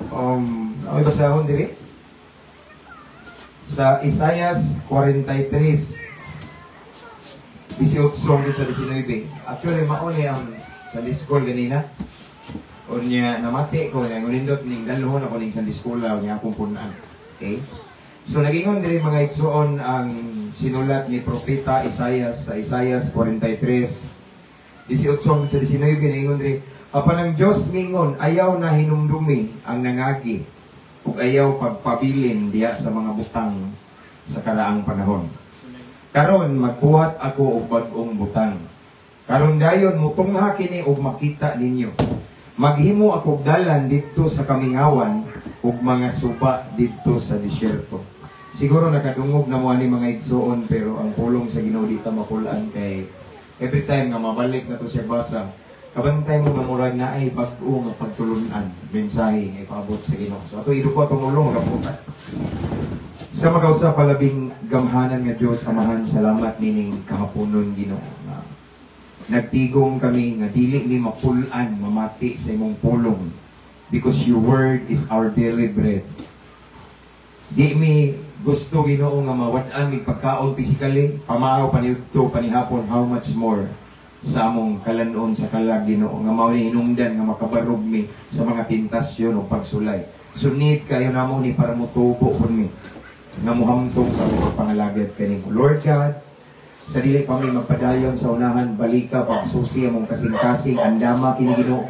Okay, basahon diri. Sa Isaias 43, 18 sa 19. Actually, mao ni ang Sunday school ganina. Unya namati ko nga nindot ning dalhon ako ning Sunday school unya akong punan. Okay? So nagingon diri, mga igsuon, ang sinulat ni Propeta Isaias sa Isaias 43 18 sa 19. Naingon diri, apan ang Dios mingon, "Ayaw na hinumdumi ang nangagi ug ayaw pagpabilin diya sa mga butang sa karaang panahon. Karon magbuhat ako og bag-ong butang. Karon dayon mutungha kini ug makita ninyo. Maghimo ako og dalan didto sa kamingawan ug mga suba didto sa disyerto." Siguro nakadungog na mo ani, mga igsuon, pero ang pulong sa Ginoo di ta mapul-an kay every time nga mabalik na to siya basa, kabantay mo nga murag naay bag-o nga pagtulunan, mensahe nga ipaabot sa Ginoo. So ato iduko atong ulo, magaputan. Sa makausa palabing gamhanan nga Dios Amahan, salamat nining kahaponon, Ginoo, nga nagtigom kami nga dili ni mapul-an mamati sa imong pulong because your word is our daily bread. Di mi gusto, Ginoo, nga mawad-an mig pagkaon physically, pamahaw paniudto panihapon, how much more sa among kalanon sa kalag, Ginoo, nga mao ni hinungdan nga makabarog mi sa mga tentasyon o pagsulay. So need kayo namo ni para motubo pud mi nga muhamtong sa among pangalagad kanimo. Lord God, sa dili pa mi magpadayon sa unahan, balika pagsusi among kasing-kasing, andama kini, Ginoo.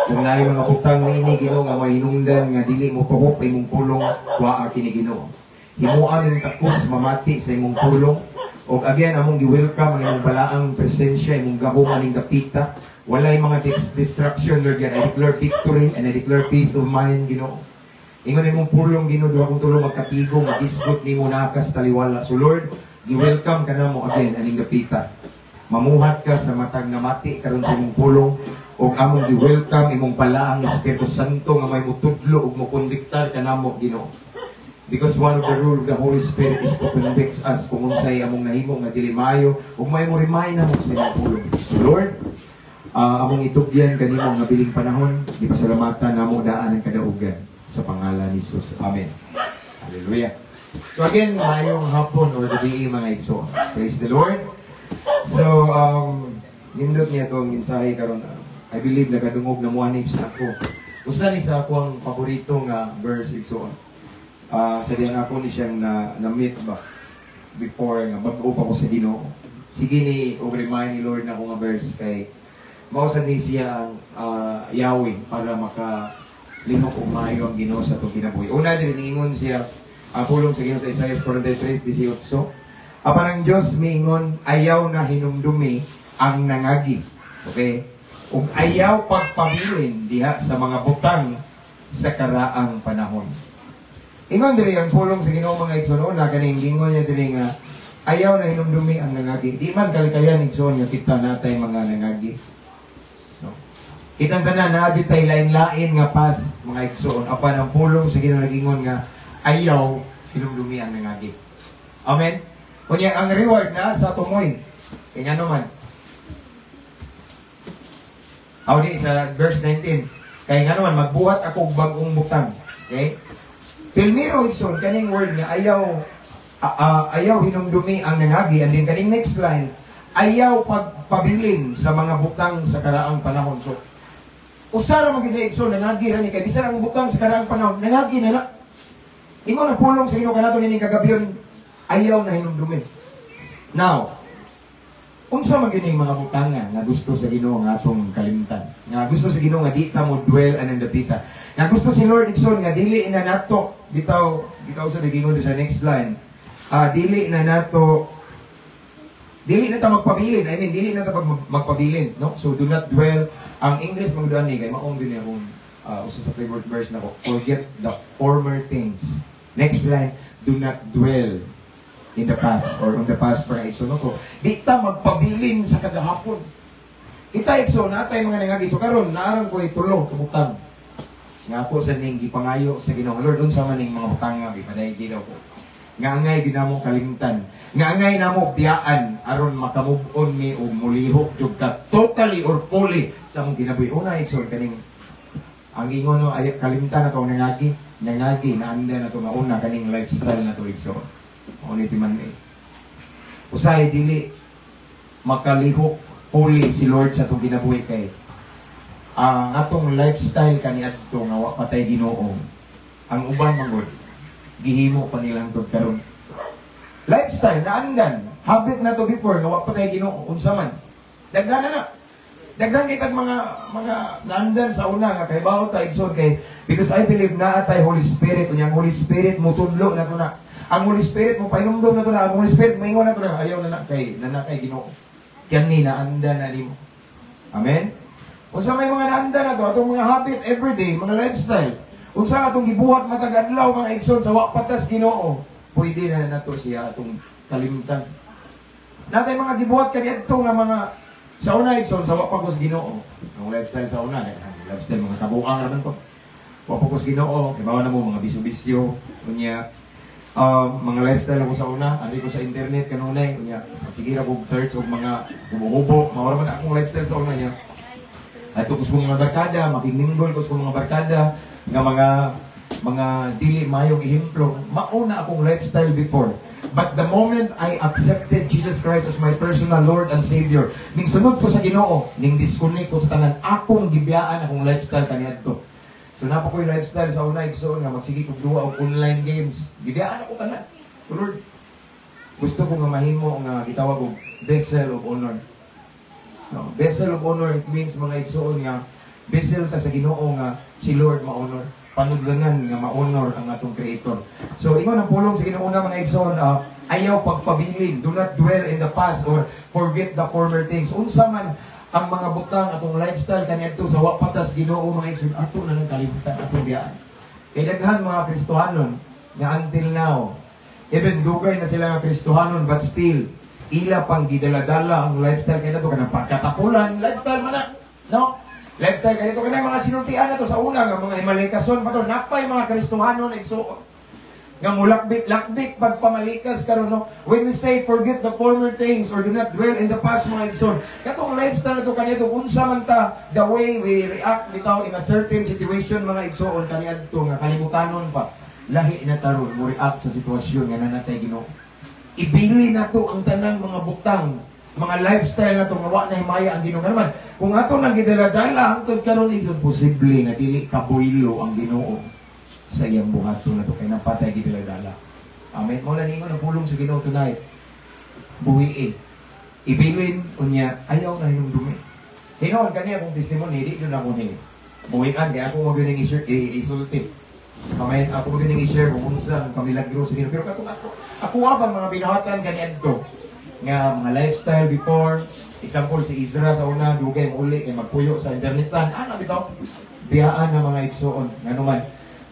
Kung naay mga butang niini, Ginoo, nga may hinungdan nga dili mo tuhok imong pulong, waa kini, Ginoo. Himoa ming takos mamati sa imong pulong. Og again, among gi-welcome ang imong balaang presensya, imong gahom aning dapita. Walay mga distraction, Lord God. I declare victory and I declare peace of mind, Ginoo. Ingon imong pulong, Ginoo, duha kung tulo magkatigom, magisgot nimo nakas taliwala. So Lord, gi-welcome ka namo again aning dapita. Mamuhat ka sa matag namati karon sa imong pulong ug among gi-welcome imong palaang Espiritu Santo nga may mutudlo ug mokondiktar kanamo, Ginoo. Because one of the rule of the Holy Spirit is to convict us kung unsay among nahimo nga dili maayo ug may mo remind namo sa imong pulong. So Lord, among itugyan kanimo nga biling panahon, gipasalamatan namo daan ang kadaugan sa pangalan ni Jesus. Amen. Hallelujah. So again, maayong hapon or gabi, mga igsoon. Praise the Lord. So, nindot niya itong mensahe karon. I believe nagadungog na mo ani sa ako. Usa ni sa ako ang paborito nga verse, igsoon. Sa diyan ako ni siyang na, na-meet ba before nga bag-o pa ko sa Ginoo. Sige ni og remind ni Lord na ako nga verse kay mao sad ni siya ang Yahweh para maka lihok og maayo ang Ginoo sa atong kinabuhi. Una diri, niingon siya ang pulong sa Ginoo sa Isaiah 43:18. Apan ang Dios miingon, "Ayaw na hinumdumi ang nangagi." Okay? Ug ayaw pagpabilin diha sa mga butang sa karaang panahon. Ingon diri ang pulong sa Ginoo, mga igsoon, na kaning gingon niya diri nga ayaw na hinumdumi ang nangagi. Di man kalikayan, igsoon, nga kita natay mga nangagi. No? Kitang tanan naa bitay lain-lain nga past, mga igsoon, apan ang pulong sa Ginoo nagingon nga ayaw hinumdumi ang nangagi. Amen. Unya ang reward na sa tumoy. Kaya ngano man. Aw di sa verse 19. Kay ngano man magbuhat ako og bag-ong butang. Okay? Pilmiro, igsoon, kaning word nga ayaw ayaw hinumdumi ang nangagi, and then kaning next line, ayaw pagpabilin sa mga butang sa karaang panahon. So usa ra man gid, igsoon, nangagi ra ni kay bisan ang butang sa karaang panahon, nangagi na na. Ingon ang pulong sa Ginoo kanato nining kagabyon, ayaw na hinumdumi. Now, unsa man gini mga butanga nga gusto sa Ginoo nga atong kalimtan? Nga gusto sa Ginoo nga di ta mo dwell anang dapita. Nga gusto si Lord, igsoon, nga dili na nato bitaw bitaw sa nagingon sa next line. Dili na nato, dili na ta magpabilin. I mean, dili na ta magpabilin, no? So do not dwell. Ang English magduan ni kay maong din akong usa sa favorite verse nako. "Forget the former things." Next line, "Do not dwell in the past" or on the past para igsoon ko. Di ta magpabilin sa kagahapon. Kita, igsoon, natay mga nangagi. So karon naarang ko itulo ka butang nga ako sa ning gipangayo sa Ginoo. "Lord, unsa man ning mga butang nga gipadaygi daw ko?" Nga angay ginamo kalimtan. Nga angay namo biyaan aron makamove on mi og mulihok jud ka totally or fully sa among kinabuhi. Una, igsoon, kaning Ang ingon, no, ay kalimtan na to ang nangagi, nangagi naanda na to nga una kaning lifestyle na to, igsoon. Mao ni timan eh. Usahay dili makalihok fully si Lord sa atong kinabuhi kay ang atong lifestyle kaniadto nga wa patay Ginoo, ang uban man gud gihimo pa nilang tug karon. Lifestyle naandan, habit na to before nga wa patay Ginoo, unsa man. Daghan na na. Daghan kay tag mga naandan sa una nga kay bawo ta, igsoon, kay because I believe naa tay Holy Spirit, unya ang Holy Spirit mutudlo na to na. Ang Holy Spirit mo pahinumdom na to na, ang Holy Spirit moingon na to na ayaw na na kay nana kay Ginoo. Kani naandan na nimo. Amen. Unsa may mga naanda na to atong mga habit everyday, mga lifestyle. Unsa nga atong gibuhat matag adlaw, mga igsoon, sa wa patas Ginoo, pwede na nato siya atong kalimtan. Natay mga gibuhat kaniadto nga mga sa una, igsoon, sa wa pa ko sa Ginoo. Ang lifestyle sa una, eh, ang lifestyle mga kabuang ra man to. Wa pa ko sa Ginoo, ibaw na mo mga bisyo-bisyo, unya mga lifestyle ako sa una, ari ko sa internet kanunay, unya sige ra kog search og mga hubo-hubo, mao ra man akong lifestyle sa una niya. Ato ko sa mga barkada, makigmingle ko sa mga barkada nga mga dili mayong ehemplo. Mauna akong lifestyle before. But the moment I accepted Jesus Christ as my personal Lord and Savior, ning sunod ko sa Ginoo, ning disconnect ko sa tanan, akong gibiyaan akong lifestyle kaniadto. So napa ko'y lifestyle sa una, igsoon, nga magsige kog duwa og online games. Gibiyaan ako tanan. Lord, gusto ko nga mahimo nga gitawag og vessel of honor. No, vessel of honor, it means, mga igsoon, nga vessel ka sa Ginoo nga si Lord ma-honor. Panudlanan nga ma-honor ang atong Creator. So ingon ang pulong sa Ginoo na, mga igsoon, ayaw pagpabilin, do not dwell in the past or forget the former things. Unsa man ang mga butang atong lifestyle kaniadto sa wa patas Ginoo, mga igsoon, ato na lang kalimutan, atong biyaan. Kay daghan mga Kristohanon nga until now, even dugay na sila nga Kristohanon, but still ila pang gidala-dala ang lifestyle kay nato kanang pagkatapulan, lifestyle man na. No? Lifestyle kay ito kanang mga sinultian na to sa una nga mga himalikason pa to, napay mga Kristohanon, igsoon, nga mulakbit lakbit pagpamalikas karon, no? When we say forget the former things or do not dwell in the past, mga igsoon, katong lifestyle na to kaniadto, unsa man ta, the way we react bitaw in a certain situation, mga igsoon, kaniadto nga kalimutanon pa, lahi na taron mo react sa sitwasyon nga nanatay Ginoo. Ibili nato ang tanang mga butang, mga lifestyle na to nga wa na himaya ang Ginoo. Naman kung ato nang gidala-dala hangtod karon, igsoon, posible nga dili kabuylo ang Ginoo sa iyang buhaton na to kay napatay gidala-dala. Amen. Mo na ningon ang pulong sa Ginoo tonight. Buhi ibilin, unya ayaw na hinumdumi. Hinuon kaniya akong testimony, di doon ako ni buhian kay ako mo gyud i-share, isulti. Kamay ako mo gyud i-share kung unsa ang kamilagro sa Ginoo. Pero katong ako, ako abang mga binahatan kaniadto nga mga lifestyle before, example si Ezra sa una, dugay mo uli kay magpuyo sa internetan, ana bitaw, biyaan na, mga igsoon, nganuman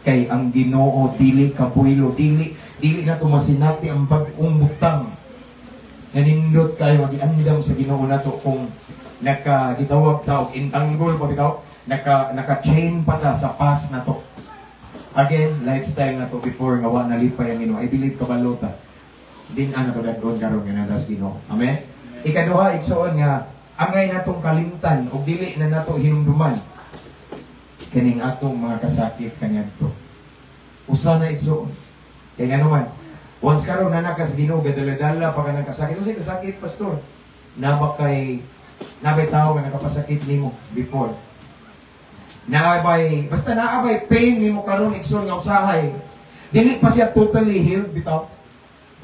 kay ang Ginoo dili kabuylo, dili dili na to masinati ang bag-ong butang nga nindot kayo magiandam sa Ginoo nato kung naka gitawag ta og entangle pa bitaw, naka chain pa ta sa past na to. Again, lifestyle na to before nga wa nalipay ang Ginoo. I believe kabalo ta din ana to dadon karon nga natas Ginoo. Amen. Ikaduha, igsoon, nga angay natong kalimtan og dili na nato hinumduman kining atong mga kasakit kaniadto. Usa na, igsoon. Kay ngano man, once karon na nakas Ginoo, gadala-dala pa ka ng kasakit. Unsay kasakit, pastor? Naba kay nabay tao nga nakapasakit nimo before. Naabay, basta naabay pain nimo karon, igsoon, nga usahay dili pa siya totally healed bitaw.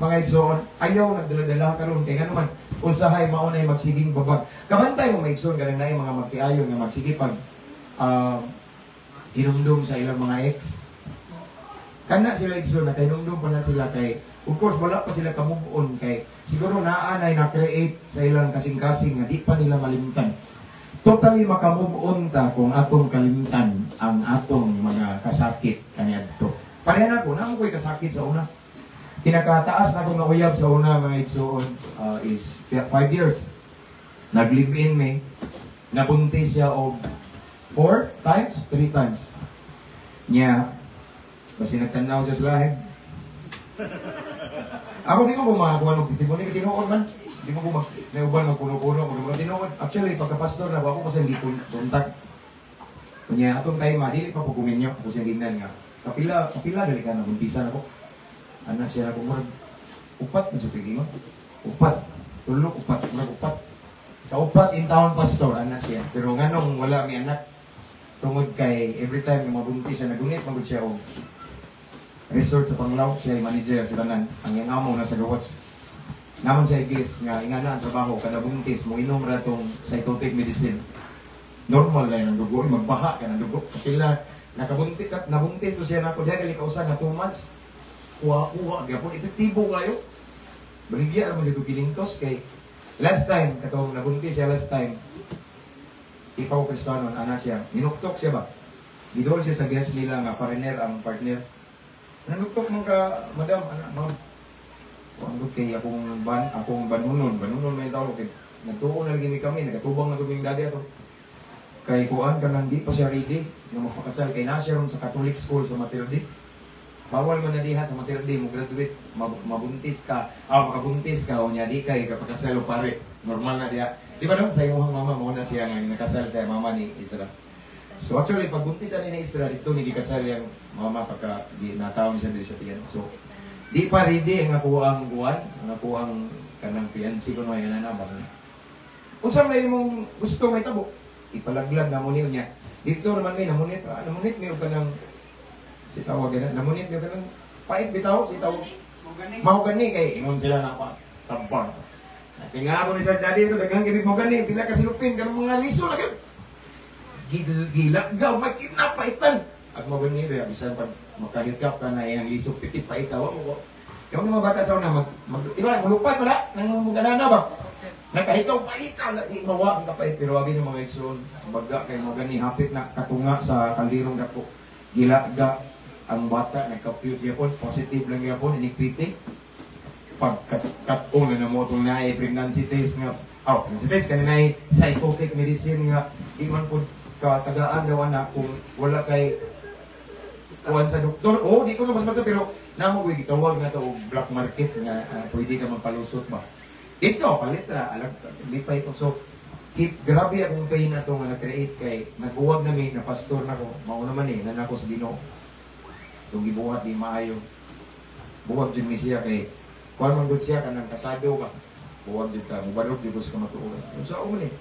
Mga igsoon, ayaw nagdala-dala karon kay ngano man usahay mao nay magsiging babag. Kabantay mo, mga igsoon, kanang naay mga magtiayon nga magsige pag hinumdum sa ilang mga ex. Kana sila, igsoon, na kahinumdum pa na sila kay of course wala pa sila ka-move on kay siguro naa nay na-create sa ilang kasing-kasing nga di pa nila malimtan. Totally maka-move on ta kung atong kalimtan ang atong mga kasakit kaniadto. Pareha na ko, naa ko'y kasakit sa una. Pinakataas na akong nauyab sa una, mga igsoon, is 5 years. Nag-live-in me. Nabuntis siya og 4 times, 3 times. Nya, basi nagtanaw siya sa lahib. Ako di ko makakuha ng testimony, tinuod man. Di mo ko mag, may uban magpuno-puno, kung tinuod. Actually, pagka-pastor na ako kasi hindi kontak. Unya atong time ma dili pa ko kuminyo ako siya gingnan nga kapila kapila gali ka nabuntisan ako. Ana siya ako, murag upat man siya pigingon. Upat, tulo, upat, murag upat. Kaupat in town, pastor, ana siya. Pero nganong wala mi anak? Tungod kay every time nga mabuntis siya, nagunit man gud siya og resort sa Panglao, siya ay manager sa tanan. Ang iyang amo nasa gawas. Namon siya guess nga ingana ang trabaho kada buntis mo inom ra tong psychotic medicine. Normal lang ang dugo, magbaha ka ng dugo. Kapila nakabuntis at nabuntis to siya nako diha gali kausa nga 2 months. Kuha kuha gyapon, epektibo kayo. Baligya ra man gyud kinintos kay last time katong nabuntis siya last time. Ikaw Kristiyano, ana siya. Minuktok siya ba? Gidol siya sa guest nila nga foreigner ang partner. Nanuktok man ka, madam, ana, ma'am. Kuan gud kay akong ban, akong banunon, banunon may tawag kay nagtuo na lagi mi kami, nagatubang na gud ming daddy ato. Kay kuan ka nang di pa siya ready nga magpakasal kay na siya ron sa Catholic school sa Matilde. Bawal man na diha sa Matilde mo graduate, mabuntis ka, makabuntis ka o nya di kay kapakasal o pare. Normal na diha. Di ba no? Sa imong mama mo na siya nga nakasal sa mama ni Isra. So actually pag buntis ani ni Isra dito ni gikasal yang mama pagka di nataon siya diri sa tiyan. So di pa ready ang ako ang buwan, ang ako ang kanang fiancé ko no ay na ba. Unsa man imong gusto may tabo? Ipalaglag na mo niyo niya. Dito naman may namunit, namunit mi og kanang si tawag na, namunit mi og kanang pait bitaw si tawag. Mao gani kay ingon sila na pa tampon. Tinga ko ni Sir Daddy ito, daghang kibig mo gani, pila ka silupin, kanang mga liso na kayo. Gilagaw, may kinapaitan. At mo gani, kaya bisan pag makahikap ka na iyang liso, pipit paita, wa mo ko. Yung mga bata sa una, mag iba, mulupad mo na, nang ganana ba? Nakahikaw, paita, di mawa ang kapait, pero wagi ng mga igsoon, baga kay mo gani, hapit na katunga sa kaldirong dako. Gilaga ang bata, nagka-pute yapon, positive lang yapon, inikpiti. Pagkat-katong na namo itong naay pregnancy test nga, oh, pregnancy test, kanina ay psychotic medicine nga, di man po katagaan daw anak kung wala kay kuan sa doktor. Oh, di ko na basta pero namo ko gitawag na to og black market nga pwede ka magpalusot ba. Ito, palit ra, alam, di pa ito. So, keep, grabe akong pain na ito nga na-create kay nagbuwag na mi, na pastor na ko, mao naman eh, nanako sa Ginoo. Itong gibuhat di maayo. Buwag jud mi siya kay kuan man gud siya kanang kasado ka. Buwag jud ka, mubarog jud ko sa kamatuoran. Unsa man eh.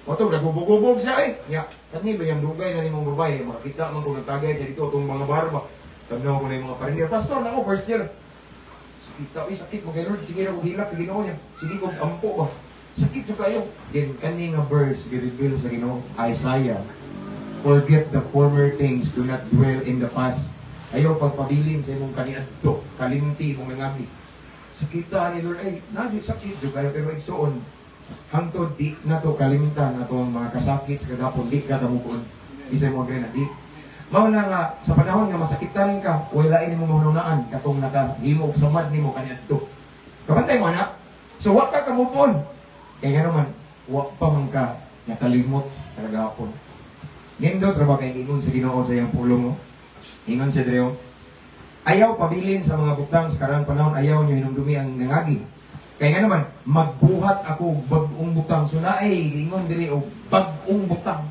Oto, nagubog-ubog siya eh. Ya, kani ba yung dugay na nimong babae, makakita man ko nagtagay sa dito itong mga barba. Tanaw ko na yung mga parinir. Pastor, nako, first year. Sakit daw, eh, sakit mo kay Lord. Sige na ko hilak sa Ginoo niya. Sige ko ampo ba. Sakit jud kayo. Then kani nga verse gi-reveal sa Ginoo, Isaiah. "Forget the former things, do not dwell in the past." Ayaw pagpabilin sa imong kaniadto, kalimti imong nangagi. Sakita ni Lord, ay, na sakit jud kayo pero igsuon. Hangtod di na to kalimtan atong mga kasakit sa kagapon, di ka kamukon. Isa mo agree na di. Mao na nga sa panahon nga masakitan ka, wala ini mo mahununaan katong nakahimo og samad nimo kaniadto. Kabantay mo na. So wa ka kamupon. Kay nga naman, wa pa man ka nakalimot sa kagapon. Nindot ra ba kay ingon sa Ginoo sa iyang pulong mo? Ingon siya diri, "Ayaw pabilin sa mga butang sa karang panahon, ayaw niyo hinumdumi ang nangagi. Kay nga naman, magbuhat ako og bag-ong butang." So naay ingon diri og bag-ong butang.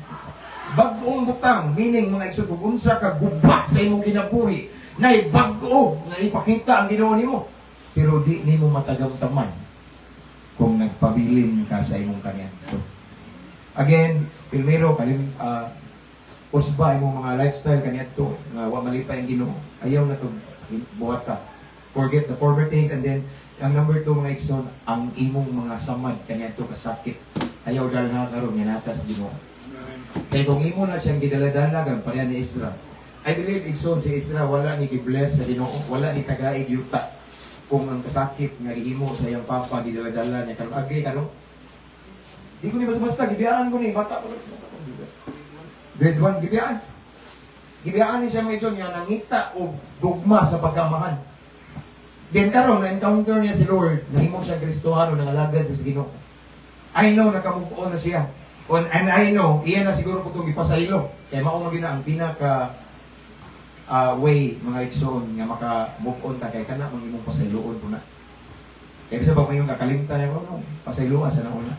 Bag-ong butang, meaning mga igsoon, kung unsa ka gubat sa imong kinabuhi, nay bag-o nga ipakita ang Ginoo nimo. Pero di nimo matagamtaman kung nagpabilin ka sa imong kaniadto. Again, primero kalim usba imong mga lifestyle kaniadto nga wa malipay ang Ginoo. Ayaw na to buhat ka. Forget the former things, and then ang number two, mga igsoon, ang imong mga samad kaniadto kasakit. Ayaw dalha karon nga natas Ginoo. Kay kung imo na siyang gidala-dala gan pareha ni Isra. I believe, igsoon, si Isra wala ni gi-bless sa Ginoo, wala ni tagaig yuta kung ang kasakit nga gihimo sa iyang papa gidala-dala niya karon. Agree ka no? Di ko ni basta-basta gibiyaan ko ni bata ko. Grade 1 gibiyaan. Gibiyaan ni siya, mga igsoon, nga nangita og gugma sa pagkamahan. Then karon na-encounter niya si Lord, nahimo siya Kristohano, nangalagad siya sa Ginoo. I know naka-move on na siya. And I know, iya na siguro ko itong ipasaylo. Kaya mao man gyud na ang pinaka way, mga igsoon, nga maka-move on ta kay kana mang imong pasayloon po na. Kaya bisa ba kung yung kakalimtan niya, oh, no, pasayloan sa nauna.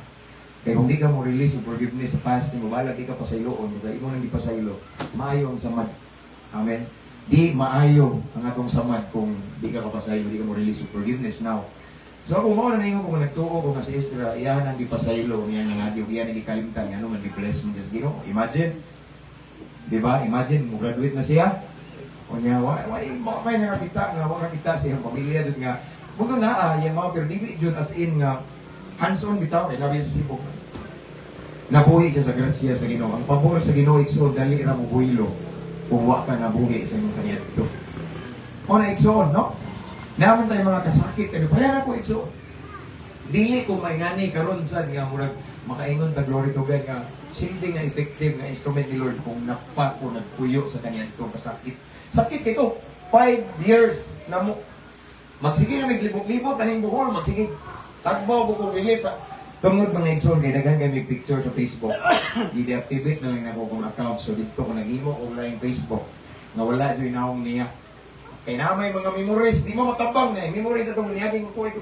Kaya kung di ka mo release og forgiveness sa past nimo, bahala di ka pasayloon, kay imo nang gipasaylo, maayo ang samad. Amen. Di maayo ang atong samad kung di ka kapasaylo, di ka mo release og forgiveness now. So ako mao na ningon kung nagtuo ko nga si Ezra, iyahan ang gipasaylo, niya nga adyo, iyan ang gikalimtan, ano man gi-bless man sa Ginoo. Imagine, di ba? Imagine, mo graduate na siya. O niya, wa wa wa may nakakita nga wa kakita sa iyang pamilya dud nga muto naa yang mga, pero dili jud as in nga hands-on bitaw kay labi sa Cebu. Nabuhi siya sa grasya sa Ginoo. Ang pabor sa Ginoo, igsoon, dali ra mo buhilo kung wa ka nabuhi sa imong kaniadto. O na, igsoon, no? Naman tayo mga kasakit, kaya pareha na ko, igsoon. Dili ko may ngani karon sad nga murag makaingon ta, glory to God, nga silbi nga effective nga instrument ni Lord kung napa ko nagpuyo sa kaniadtong kasakit. Sakit ito, 5 years na mo. Magsige na may libot-libot aning Bohol, magsige. Tagbaw ko kung bilit sa tungod, mga igsoon, kay daghan kay may picture sa Facebook. I-deactivate na lang nako kong account, so dito ko naghimo og laing Facebook nga wala jud naong niya. Kay na may mga memories, di mo matabang na eh. Memories atong niaging ko ko.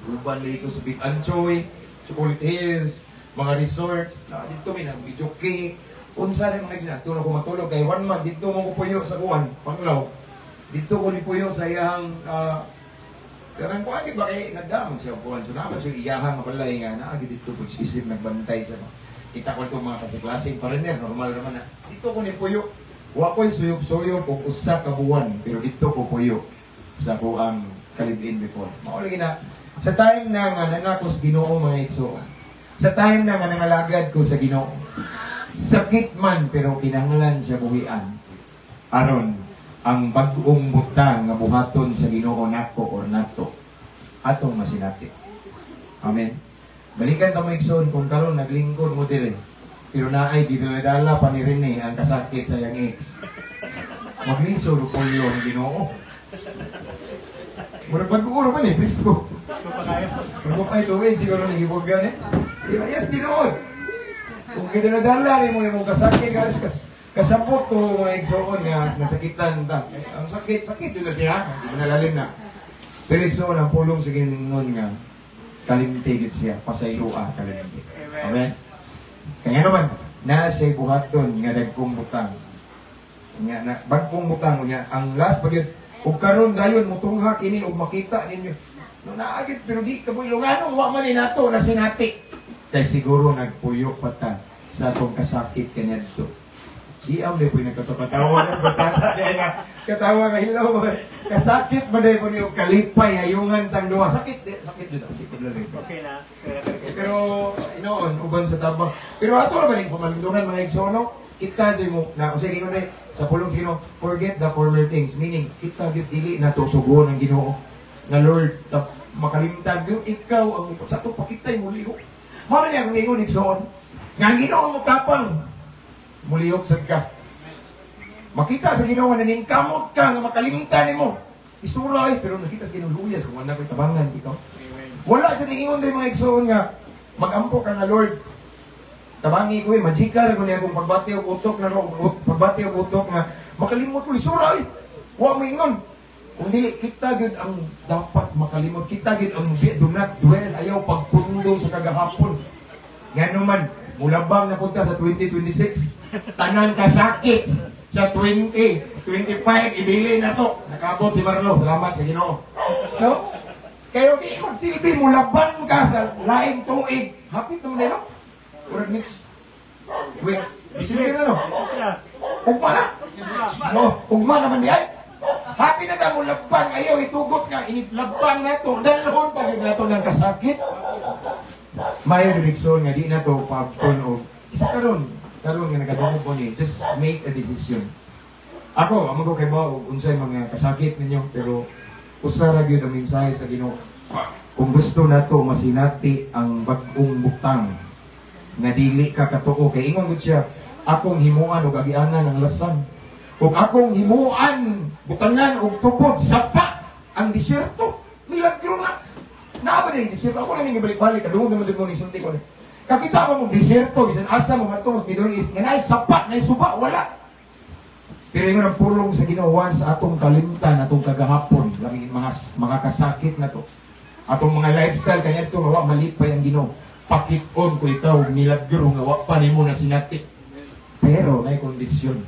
Guban dito sa Big Anchoy, Chocolate Hills, mga resorts. Na dito may nag video cake. Unsa rin mga dito na ko matulog kay one month dito mo ko puyo sa kuan, Panglaw. Dito ko ni puyo sa iyang karang kuan, di ba, kay nagdaman siya kuan. So naman siya iyahang mabalay nga naa dito ko isip nagbantay sa kita ko itong mga kasiklasing foreigner, normal naman na. Dito ko ni puyo. Wa ko'y suyop-suyop og usa ka buwan, pero dito ko puyo sa kuang ka-live-in before. Mao lagi na sa time na nga nanakos Ginoo, mga igsoon. Sa time na nga nangalagad ko sa Ginoo. Sakit man pero kinahanglan siya buhian. Aron ang bag-ong butang nga buhaton sa Ginoo nako or nato atong masinati. Amen. Balikan ta mo, igsoon, kung karon naglingkod mo dire pero naay gidala pa ni Rene ang kasakit sa iyang ex. Maglisod og puyo ang Ginoo. Murag bago ra man eh, presko. Bago pa tuig siguro ni gibugan eh. Di ba? Yes, tinuod. Kung gidala ni mo imong kasakit, kas kasabot ko, mga igsoon, nga nasakitan ta. Eh, ang sakit, sakit yun na siya. Di ba nalalim na. Pero igsoon, ang pulong sa Ginoo nga kalimti gid siya, pasayloa kalimti. Amen. Kaya naman, na siya buhaton nga dagkong butang. Nga na bagkong butang niya ang last pag ug karon dayon mutungha kini ug makita ninyo. No naagit pero di ka mo wa man ni nato na sinati. Kay siguro nagpuyo pa ta sa atong kasakit kaniadto. Di am di po nagkatawa ng batata di nga katawa nga hilaw kasakit man di po niyo kalipay hayungan tang duha sakit di, sakit jud sakit jud. Okay na. Pero inoon uban sa tabang. Pero ato ra ba ning pamalundunan, mga igsoon, no? Kita jud mo na unsay Ginoo sa pulong sa Ginoo, forget the former things, meaning kita gyud dili na to sugon ang Ginoo nga Lord ta, makalimtan gyud ikaw ang sa ato pakitay mo lihok. Mao na niya ang ingon, igsoon, nga ang Ginoo mo tapang mulihok sad ka. Makita sa Ginoo na ningkamot ka nga makalimtan nimo. Isura ay pero nakita sa Ginoo luyas kung wala ko'y tabangan ikaw. Wala jud ingon diri, mga igsoon, nga magampo ka nga Lord. Tabangi ko eh, majika ra ko niya akong pagbati og utok na ro, pagbati og utok nga makalimot ko lisura ay. Wa mo ingon. Kung dili kita gyud ang dapat makalimot, kita gyud ang do not dwell, ayaw pagpundo sa kagahapon. Ngano man mulabang na punta sa 2026, tanan kasakit sa 2025 ibili na to. Nakabot si Marlo, salamat sa Ginoo. No? Kayo di magsilbi mo laban ka sa laing tuig. Hapit naman no? Murag next week. December na no? Ugma na. No, ugma naman di ay. Happy na ta mo laban ayaw itugot nga init laban na to. Dalhon pa gyud nato ng kasakit. Mayo direksyon nga di na to pagton og isa karon karon nga nagadungog ko ni, just make a decision. Ako, amo ko kay mo og unsay mga kasakit ninyo, pero usa ra gyud ang mensahe sa Ginoo. Kung gusto nato masinati ang bag-ong butang nga dili ka katuo kay ingon gud siya, akong himuan og agianan ang lasan ug akong himuan butangan og tubod sapa ang disyerto. Milagro na naa ba ni disyerto? Ako na ning ibalik-balik kadungog naman mo ni sulti ko ni kakita mo mong disyerto bisan asa mo ngadto mas Middle East nga naay sapa, naay suba, wala. Pero ingon ang pulong sa Ginoo sa atong kalimtan atong kagahapon, labi mga kasakit na to, atong mga lifestyle kanya to nga wa malipay ang Ginoo. Pakit-on ko ikaw milagro nga wa pa nimo na sinati. Pero may kondisyon.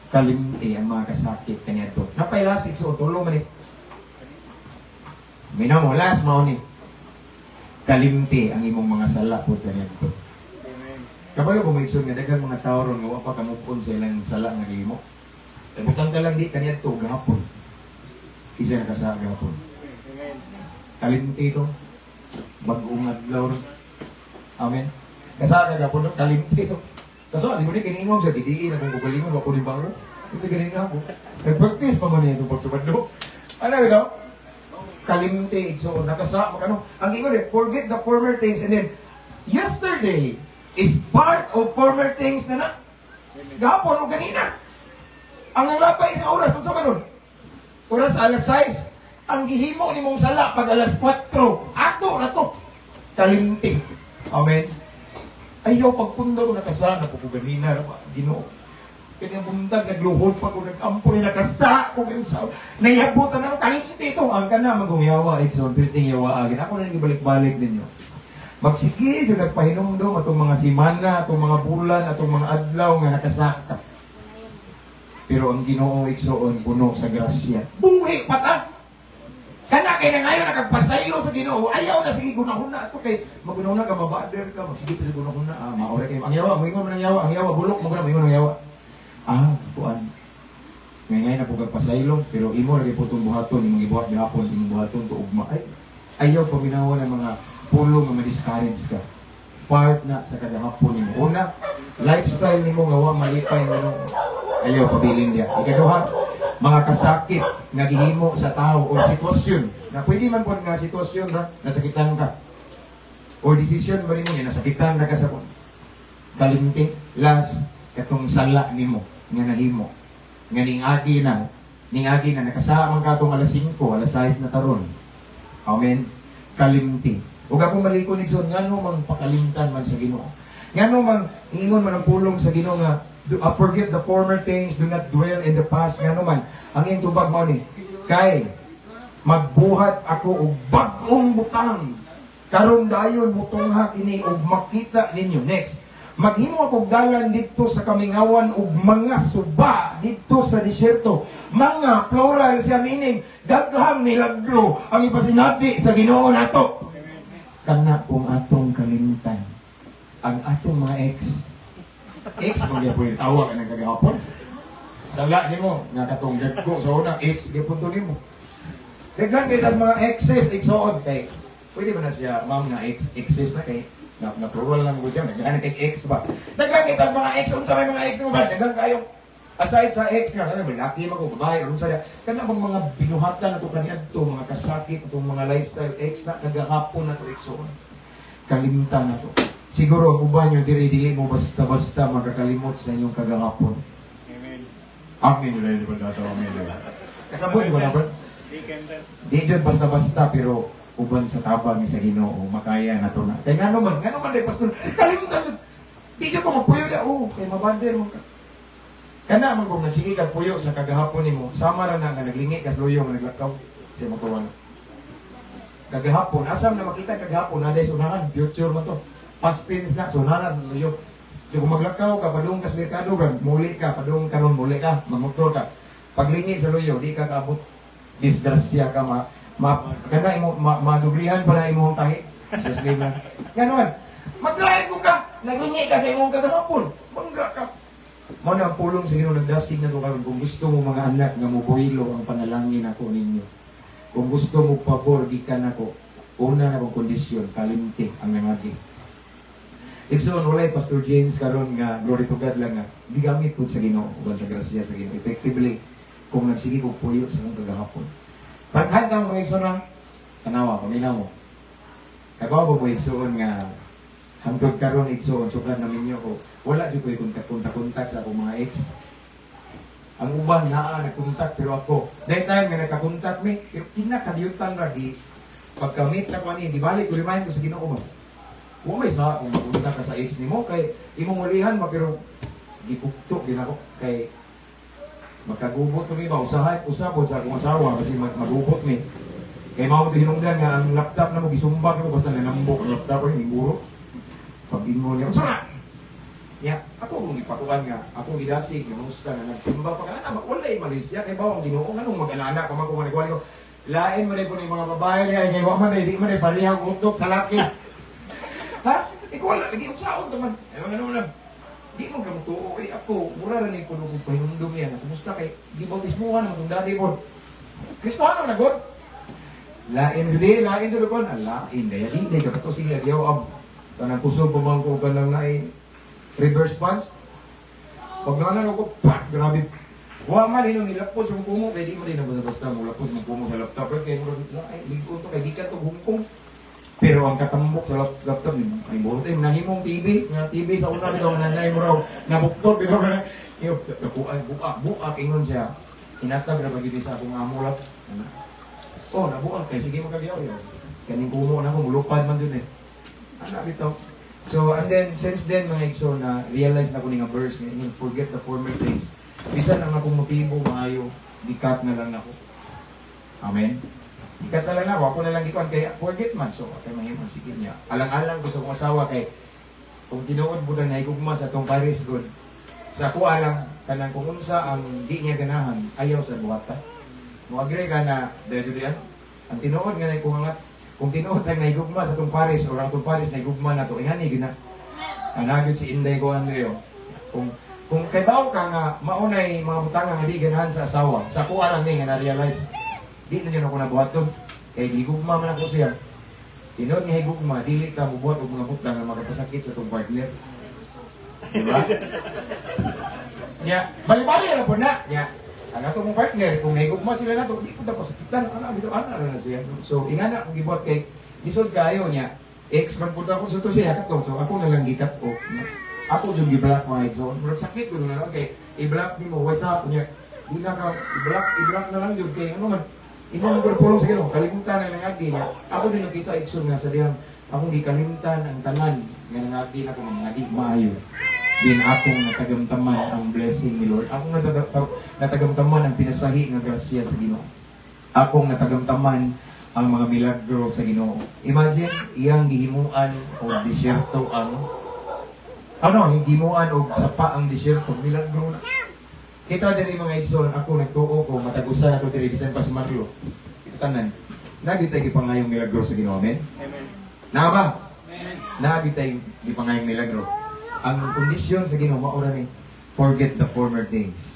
Kalimti ang mga kasakit kaniadto. Napailasig so tulo man ni. Minamo last mao ni. Kalimti ang imong mga sala pud kaniadto. Kabalo ko may nga daghang mga tao ron nga wa pa kamove-on sa ilang sala nga gihimo. Eh, butang ka lang di kaniadto gahapon. Isa nakasa gahapon. Kalimti to. Bag-ong adlaw ron. Amen. Kasa ka gahapon, kalimti to. Kaso, siguro ni kiniingon sa didiin akong kugalingon, wa ko ni bago. Ito galing na ako. Nag-practice pa man ito pagsubado. Ano ito? Kalimti. So, nakasa, ano? Ang ingon eh, forget the former things and then, yesterday is part of former things na na. Gahapon o ganina. Ang nanglapay nga oras, kung sa man nun? Oras alas 6. Ang gihimo ni mong sala pag alas 4. Ato na to. Kalimti. Amen. Ayaw pagpunda ko nakasa na ko ganina na Ginoo. Kanya buntag nagluhod pa ko, nag-ampo ni nakasa ko kayo sa nayabutan na kalimti ito. Ang kana magungyawa igsoon perting yawa agin. Ako na gibalik-balik ninyo. Magsige jud nagpahinumdom atong mga simana, atong mga bulan, atong mga adlaw nga nakasaka. Pero ang Ginoo, igsoon, puno sa grasya. Buhi pa ta. Kana kay nangayon nakagpasaylo sa Ginoo, ayaw na sige gunahuna ato kay magunahuna ka, mabader ka, magsige pa sa gunahuna, ah, maore kay ang yawa, moingon man ang yawa, ang yawa bulok mo guna moingon ang yawa. Ah, kuan. Ngay na po kag pasaylo, pero imo lagi po itong buhaton, imong gibuhat gihapon, imong buhaton to ugma. Ay, ayaw paminawa ng mga pulong nga ma-discourage ka. Part na sa kagahapon nimo. Una, lifestyle nimo nga wa malipay nga ayaw pabilin diya. Ikaduha, mga kasakit nga gihimo sa tao o sitwasyon na pwede man po nga sitwasyon na nasakitan ka o desisyon ba nimo nga nasakitan na ka sa kalimti. Last, katong sala nimo nga nahimo nga ningagi na nakasama ka atong alas 5, alas 6 na taron. Amen. Kalimti. Ug ako malikon, igsoon, ngano mang pakalimtan man sa Ginoo? Ngano mang ingon man ang pulong sa Ginoo nga forget the former things, do not dwell in the past? Ngano man ang iyang tubag mao ni kay magbuhat ako og bag-ong butang, karon dayon mutunghak ini ug makita ninyo. Next, maghimo ako og dalan didto sa kamingawan ug mga suba didto sa disyerto. Mga, plural siya, meaning daghang milagro ang ipasinati sa Ginoo nato. Kana kung atong kalimtan ang atong mga ex, ex mo gyapon yung tawa ka ng kagahapon. Sala nimo nga katong dagko sa una, ex gyapon to nimo. Daghan kay tas mga exes, igsoon, kay pwede ba na siya, ma'am, nga ex, exes na kay na plural lang ko siya, daghan kay ex ba. Daghan kay tas mga ex, unsa may mga ex nimo ba? Daghan kayo. Aside sa ex nga, ano, laki man ko, babae, unsa siya. Kana bang mga binuhatan na to kaniadto, mga kasakit, itong mga lifestyle, ex na, kagahapon na to, igsoon. Kalimtan na to. Siguro ang uban nyo diri, dili mo basta-basta makakalimot sa inyong kagahapon. Amen. Amen yun, di ba dato? Amen. Kasabot, di ba dapat? Di dyan basta-basta, pero uban sa tabang ni sa Ginoo, makaya na to na. Kaya ngano man, di pastor, kalimutan, di dyan ko magpuyo na, oh, kay mabander mo ka. Kana man kung nagsige ka puyo sa kagahapon nimo, sama ra na nga naglingi ka sa luyo nga naglakaw, siya magkuwan. Kagahapon, asam na makita kagahapon, na sunahan, future man to. Past tense na, sunahan, luyo. So kung maglakaw ka, padung ka sa merkado, muli ka, padung karon muli ka, magmotor ka. Paglingi sa luyo, di ka kaabot. Disgrasya ka, ma kana imo ma, madublihan pa na imong tahi. Sus name na. Ngano man, mag-drive ko ka, naglingi ka sa imong kagahapon, bangga ka. Mao na ang pulong sa Ginoo nagdasig na to karon, kung gusto mo, mga anak, nga mobuhilo ang panalangin ako ninyo. Kung gusto mo pabor gikan nako, una na kong kondisyon, kalimti ang nangagi. Igsoon, walay Pastor James karon nga glory to God lang nga gigamit pud sa Ginoo uban sa grasya sa Ginoo. Effectively kung nagsige ko puyo sa akong kagahapon. Paghan kang mga igsoon ha, tanawa, paminaw mo. Kagawa ko po, igsoon, nga hangtod karon, igsoon, sukad na minyo ko, wala jud ko'y kontak-kontak sa akong mga ex. Ang uban naa nagkontak, pero ako, that time nga nagkakontak mi, pero kinakadiyutan ra di pagka-meet na ko ani, di balik ko remind ko sa Ginoo ba. Wa may sa kung magunta ka sa ex nimo kay imong ulihan ba, pero gipugto din ako kay magkagubot mi ba, usahay usab sa akong asawa kasi magubot mi. Kay mao to hinungdan nga ang laptop na mo gisumbak nimo, basta nanambok ang laptop ay guro. Pag ingon niya, "Unsa na?" Ya, ako kung ipatuan nga, akong gidasig, nga musta na nagsimba pa ka na, walay malisya, kay bawang Ginoo, nganong mag-anana pa man kung manigwali ko. Lain mo na po mga babae nga, kay wa man di man parehang utok sa laki. Ha? Ikaw wala, lagi unsaon ka man. Ay, mga ano na, di mo ka mutuo, eh, ako, mura rin ko nung pahinumdum niya, kumusta kay, di bautismuhan naman itong daddy mo. Kristofano na god. Lain gud, lain gud kon, lain daya di di ka to, sige agyaw ab. Kanang kusog pa man ko kanang naay reverse punch. Pag nanan ko, pak, grabe. Wa man hinong nilapos yung kumo kay di mo din na basta mo lapos mo kumo sa laptop kay mo ay ligon to kay gikan to Hong Kong. Pero ang katambok sa laptop ni ay mo tay nahimong TV, nga TV sa una bitaw nanay mo raw nabuktor bitaw na. Iyo buak buak buak ingon siya. Hinatag ra ba sa akong amo lap. Oh, nabuang kay sige magkagyaw yo. Kaning kumo na ko mulupad man dun eh. Ana bitaw. So, and then, since then, mga igsoon, na realize na ko ni nga verse, nga ingon, "Forget the former things." Bisan ang akong motibo, maayo, di-cut na lang nako. Amen? Di-cut na lang nako, ako na lang gikuan, kay forget man. So, kay mahimong sige niya. Alang-alang ko sa akong asawa, kay kung tinuod mo na higugma sa atong Paris God, sa ako alang, kanang kung unsa ang di niya ganahan, ayaw sa buhata. Mo agree ka na, dahil diyan, ang tinuod nga na kung angat, kung tinuod ang nahigugma sa atong Paris or ang atong Paris nahigugma na to, ingani gina. Anagod si Inday ko Andreo. Kung kay bawo ka nga maunay mga butanga nga di ganahan sa asawa, sa ako lang ni nga na-realize, di na niya ako nabuhaton. Kay gigugma man ako siya. Tinuod nga higugma, dili ka mubuhat og mga butang nga makapasakit sa atong partner. Diba? Nya, bali-bali ra po na. Nya, ang ato mong partner, kung nahigugma sila nato, di po ta pasakitan. Ana, bitaw, ana ra na siya. So, ingana akong gibuhat kay lisod kayo niya. Ex man pud ako sa to siya kato. So, ako na lang gikat o. Ako jud gi-block mga igsoon. Murag sakit ko na lang kay i-block nimo way sa niya. Di na ka i-block, i-block na lang jud kay ano man. Imo man gud pulong sa Ginoo, kalimutan na nangagi niya. Ako din nakita igsoon nga sa diyang akong gikalimtan ang tanan nga nangagi na ko mga di maayo. Din akong natagamtaman ang blessing ni Lord. Akong natagamtaman ang pinasahi nga grasya sa Ginoo. Akong natagamtaman ang mga milagro sa Ginoo. Imagine iyang gihimuan og disyerto ang ano, gihimuan og sapa ang disyerto, milagro na. Kita diri mga igsoon, ako nagtuo ko matag usa nato diri bisan pa si Marlo. Ito tanan. Nagi tay gipangayong milagro sa Ginoo, amen. Amen. Naa ba? Amen. Nagi tay gipangayong milagro. Ang kondisyon sa Ginoo mao ra ni forget the former things.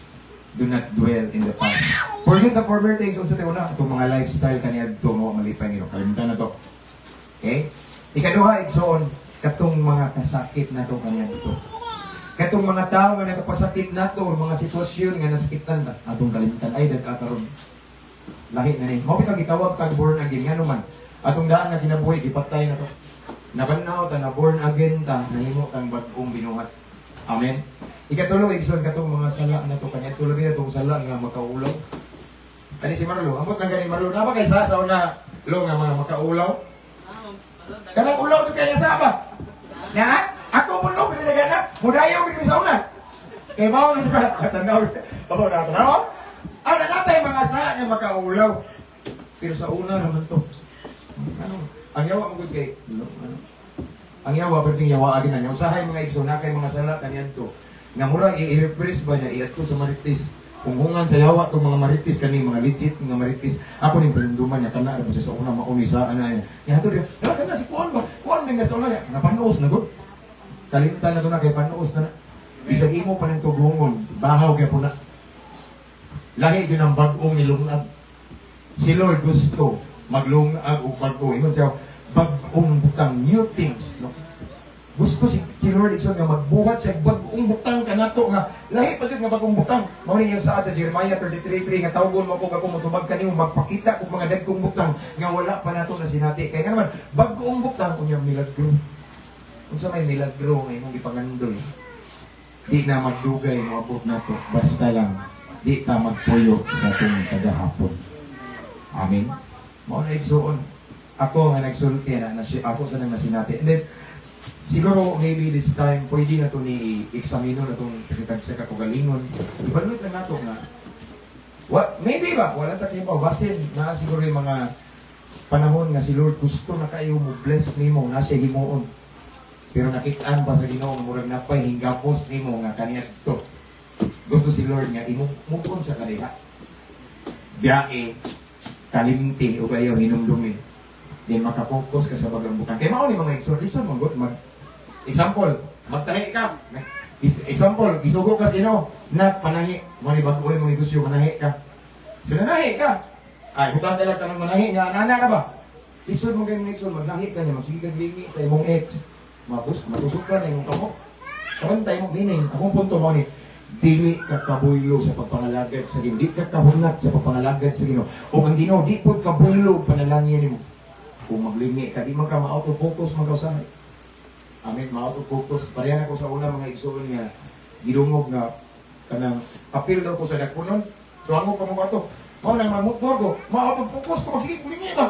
Do not dwell in the past. Forget the former things unsa tayo na itong mga lifestyle kaniadto mo malipay Ginoo. Kalimutan na to. Okay? Ikaduha igsoon katong mga kasakit nato kaniadto. Katong mga tao nga nakapasakit nato or mga sitwasyon nga nasakitan ta atong kalimutan ay dagka karon. Lahi na ni. Mao bitaw gitawag kag born again ngano man. Atong daan nga kinabuhi gipatay na to. Nabanhaw ta na born again ta, nahimo tang bag-ong binuhat. Amen. Ikatulo igsoon katong mga sala nato kaniadto labi na tong sala nga makaulaw. Kani si Marlo, ambot lang gani Marlo, na ba kay sa una lo nga mga makaulaw? Kanang ulaw to kaya sa ba? Na? Ako mo no pinagana, mudayo gid mi sa una. Kay mao na ba tanaw. Oh, na tanaw. Ah, na natay mga sa nga makaulaw. Pero sa una naman to. Ano? Ang yawa mo gud kay ano? Ang yawa perting yawa agi na niya. Usahay mga igsoon na kay mga sala kaniadto. Nga murag i-refresh ba niya iadto sa marites. Kung hungan sa yawa tong mga marites kani mga legit nga marites. Ako ning panunduman niya kana ra sa una mauni sa ana niya. Niya to diya. Kana si kuan ba? Kuan man nga sa una niya. Napanuos na gud. Kalimtan na to na kay panuos na na. Bisag imo pa ning tugungon, bahaw kay po na. Lahi gyud ang bag-ong nilungag. Si Lord gusto maglungag og bag-o. Ingon siya, bag-ong butang, new things, no? Gusto si Lord igsoon nga magbuhat siya bag-ong butang kanato nga lahi pa jud nga bag-ong butang. Mao ni iyang saad sa Jeremiah 33:3 nga tawgon mo ko ako motubag kanimo magpakita og mga dagkong butang nga wala pa nato na sinati. Kay nga naman bag-ong butang unya milagro. Unsa may milagro nga imong gipangandoy? Di na magdugay moabot nato basta lang di ta magpuyo sa atong kagahapon. Amen. Mao na igsuon. Ako nga nagsulti na, ako sa nang nasinati. And then, siguro maybe this time, pwede na to ni eksamino na itong sa kakugalingon. Ibalot na nato nga. What, maybe ba? Wala ta kayo basin na siguro yung mga panahon nga si Lord gusto na kayo mo bless nimo na siya himuon. Pero nakitaan pa sa Ginoo nga murag napay hinggapos nimo nga kaniadto. Gusto si Lord nga imong move on sa kaniya. Biyahe, kalimti o kayo hinumdumi. Then maka-focus ka sa bag-ong butang. Kay mao ni, mga igsoon, lisod man gud mag example, magtahi ka. Example, gisugo ka sa Ginoo na panahi, mo ni bag-o imong negosyo, manahi ka. So nanahi ka. Ay, butang ka lang tanong manahi nga nana ka ba? Lisod mo kay mga igsoon, magnahi ka niya, magsige kag lingi sa imong ex. Mabus, matusok ka na imong kamot. Kabantay mo, meaning, akong punto mo ni, dili ka kabuylo sa pagpangalagad sa Ginoo, di ka kahunat sa pagpangalagad sa Ginoo. O ang Ginoo di pud kabuylo panalangin nimo. Kung maglingi ka, di man ka ma-out of focus man ka usahay. Amen, ma-out of focus. Pareha na ko sa una, mga igsoon, nga gidungog nga kanang apil daw ko sa dakunon. So amo pa mo ato. Mao nang magmotor ko, ma-out of focus ko, sige, lingi ba?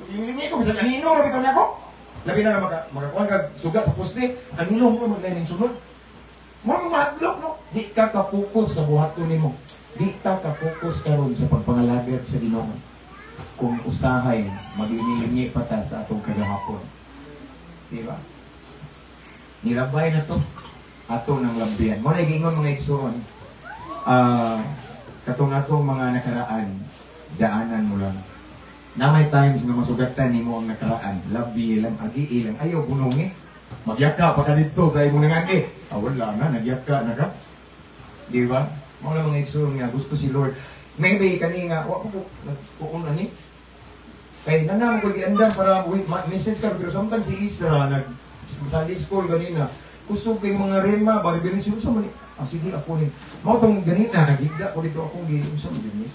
Lingi ko bisag anino ra bitaw nako. Labi na nga makakuan kag sugat sa poste, kanino mo maglain sunod. Mo nang mahadlok, no. Di ka ka-focus sa buhaton nimo. Di ka ka-focus karon sa pagpangalagad sa Ginoo. Kung usahay maglingi-lingi pa ta sa atong kagahapon. Di ba? Nilabay na to. Ato nang labian. Mo na giingon, mga igsoon. Katong atong mga nakaraan, daanan mo lang. Na may times nga masugatan nimo ang nakaraan, labi lang, agi lang, ayaw bunungi. Magyaka pa ka dito sa imong nangagi. Ah, wala na, nagyaka na ka. Di ba? Mao lang, mga igsoon, nga gusto si Lord. Maybe kani nga, wa ko nagkuon ani. Kay nana mo ko giandam para wait, message ka, pero sometimes si Isra nag sa school ganina kusog kay mga rema ba revelation sa man. Ah, sige, ako ni mao tong ganina naghigda ko dito akong gi unsa man din ni.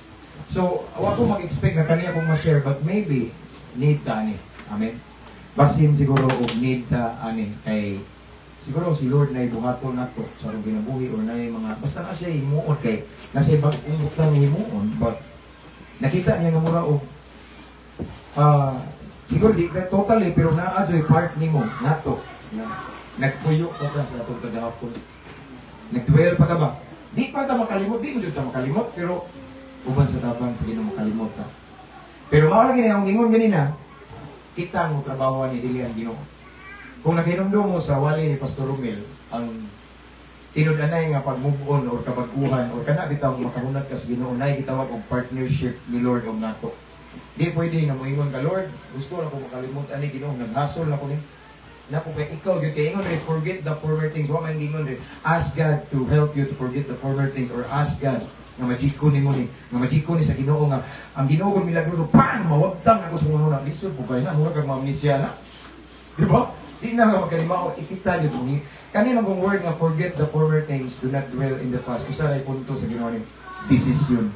So wa ko mag-expect na kani akong ma-share, but maybe need ta ani. Amen. Basin siguro og need ta ani kay siguro si Lord na ibuhaton nato sa atong kinabuhi or na mga basta na siya himuon kay nasa ibang butang himuon, but nakita niya nga mura og siguro di ka totally, pero naa joy part nimo nato na nagpuyo pa ka sa atong kagahapon, nagdwell pa ka ba, di pa ta makalimot, di mo jud ta makalimot, pero uban sa tabang sa Ginoo makalimot ta. Pero mao lagi na ang ingon ganina, kita mo trabaho ni dili ang Ginoo. Kung nakahinumdum mo sa wali ni Pastor Romel, ang tinud-anay nga pag move on or kabag-uhan or kana bitaw makahunat ka sa Ginoo, nay gitawag og partnership ni Lord og nato. Di pwede nga moingon ka, "Lord, gusto na ko makalimot ani, Ginoo, naghasol na ko ni." Nako kay ikaw gyud kay ingon rin, "Forget the former things." Wa man ingon rin, ask God to help you to forget the former things or ask God nga majiko nimo ni, nga majiko ni sa Ginoo nga ang Ginoo kung milagroso, pang mawagtang ako sa mga lisod po kay na mura kag maamnesia na. Di ba? Di na nga magkalimao, ikita gyud mo ni. Kani man kung word nga "forget the former things, do not dwell in the past." Usa ra punto sa Ginoo ni desisyon.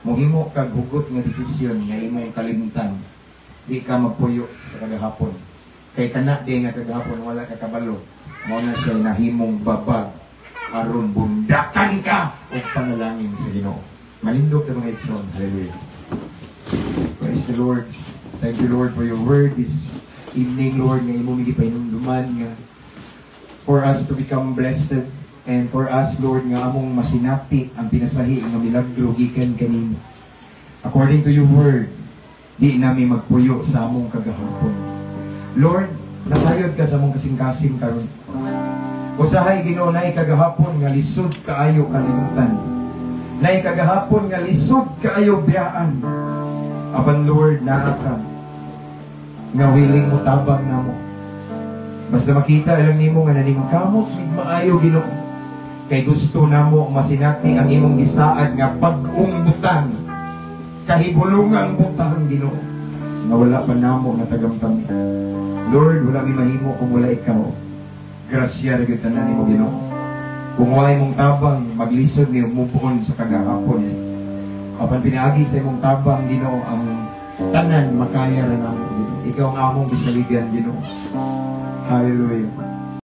Mohimo kag hugot nga desisyon nga imong kalimtan. Di ka magpuyo sa kagahapon. Kay kana di nga kagahapon, wala ka kabalo. Mao na siya nahimong babag aron bundakan ka og panalangin sa Ginoo. Manindog ta, mga igsoon. Hallelujah. Praise the Lord. Thank you, Lord, for your word this evening, Lord, nga imong gipahinumduman nga for us to become blessed and for us, Lord, nga among masinati ang pinasahi nga milagro gikan kanimo. According to your word, di nami magpuyo sa among kagahapon. Lord, nasayod ka sa among kasing-kasing karon. Usahay, Ginoo, nay kagahapon nga lisod kaayo kalimutan. Nay kagahapon nga lisod kaayo biyaan. Apan Lord, naa ka nga willing mo tabang namo. Basta makita lang nimo nga naningkamot mig maayo, Ginoo. Kay gusto namo masinati ang imong gisaad nga bag-ong butang. Kahibulungang butang, Ginoo. Nga wala pa namo natagamtami. Lord, wala mi mahimo kung wala ikaw. Grasya ra gyud tanan nimo, Ginoo. Kung wala imong tabang, maglisod mi move on sa kagahapon. Apan pinaagi sa imong tabang, Ginoo, ang tanan makaya ra namo, Ginoo. Ikaw ang among gisaligan, Ginoo. Hallelujah.